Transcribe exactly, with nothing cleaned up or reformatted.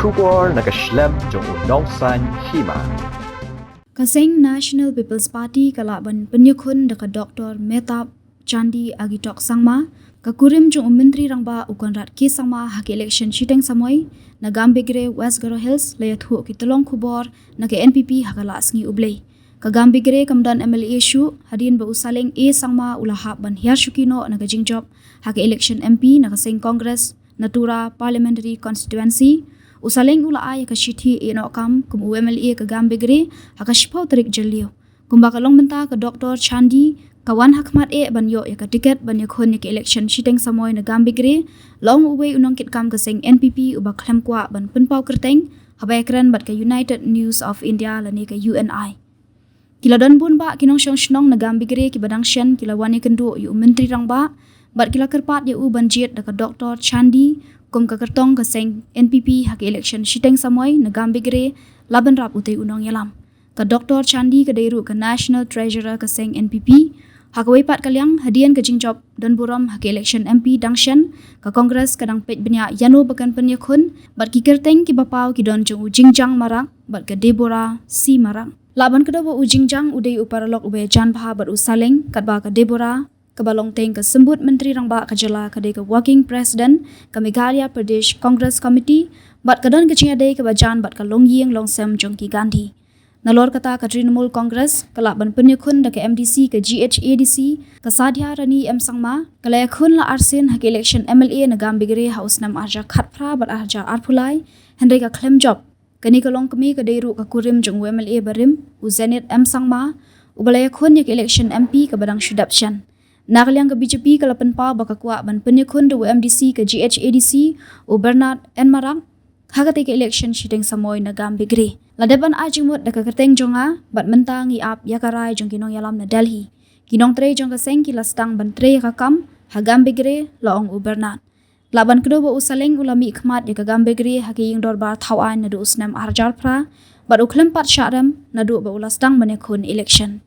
Khubor na ka shlem jong u Nongsaiñ Hima. Ka seng National People's Party ka lah ban pynïakhun da ka Doktor Mehtab Chandee Agitok Sangma, ka kurim jong u Myntri Rangbah u Conrad K Sangma ha ka election shiteng samoi na Gambegre, West Garo Hills, la ïathuh ki tyllong khubor na ka N P P ha ka lad sngi U Blei. Ka Gambegre kam don M L A shuh, hadien ba u Saleng A Sangma u la hap ban hiar shuki noh na ka jingjop ha ka election M P na ka seng Congress na Tura Parliamentary Constituency. U Saleng u la ai ïa ka shithi ïehnoh kam kum u M L A ka Gambegre ha ka shiphew tarik Jylliew. Kumba ka long mynta, ka Doktor Chandee ka wan ha khmat eh ban ïoh ïa ka tiket ban ïakhun ïa ka election shiteng samoi na Gambegre, la ong uwei u nongkitkam ka seng N P P uba khlem kwah ban pynpaw kyrteng, haba ïakren bad ka United News of India lane ka U N I. Ki la don bun bah ki nongshong shnong na Gambegre kiba dang shen ki la wan ïakynduh ïa u Myntri Rangbah bad ki la kyrpad ïa u ban jied da ka Doktor Chandee kum ka kyrtong ka seng N P P ha ka election shiteng samoi na Gambegre, la bynrap utei u nongïalam. Ka Doktor Chandee ka dei ruh ka National Treasurer ka seng N P P. Ha kawei pat ka liang, hadien ka jingjop don burom ha ka election M P dang shen, ka Congress ka dang peit bniah ïano ba kan pynïakhun, bad ki kyrteng kiba paw ki don jong u Jingjang Marak bad ka Deborah C Marak. Lah ban kdew ba u Jingjang u dei u paralok uba ïajan bha bad u Saleng, katba ka Deborah, kaba long teng ka symbud Myntri Rangbah ka jylla, ka dei ka Working President ka Meghalaya Pradesh Congress Committee, bad ka don ka jingïadei kaba jan bad ka longïing longsem jong ki Gandhi. Nalor kata, ka Trinamool Congress ka lah ban pynïakhun da ka M D C ka G H A D C, ka Sadhiarani M Sangma, ka la ïakhun la arsien ha ka election M L A na Gambegre ha u snem arhajar khatphra bad arhajar arphew lai, hynrei ka khlem jop. Kane ka longkmie ka dei ruh ka kurim jong u M L A barim, u Zenith M Sangma, uba la ïakhun ïa ka election M P kaba dang shu dep shen. Na ka liang ka B J P ka la pynpaw ba ka kwah ban pynïakhun da u M D C ka G H A D C, u Bernard N Marak, ha katei ka election shiteng samoi na Gambegre. La dep ban ai jingmut da ka kyrteng jong nga, bad mynta ngi ap ïa ka rai jong ki nongïalam na Delhi. Ki nongtrei jong ka seng ki la sdang ban trei ïa ka kam ha Gambegre, la ong u Bernard. Lah ban kdew ba u Saleng u la mih khmat ïa ka Gambegre ha ka ïing dorbar thaw aiñ naduh u snem arhajar phra, bad u khlem pat shah rem naduh ba u la sdang ban ïakhun election.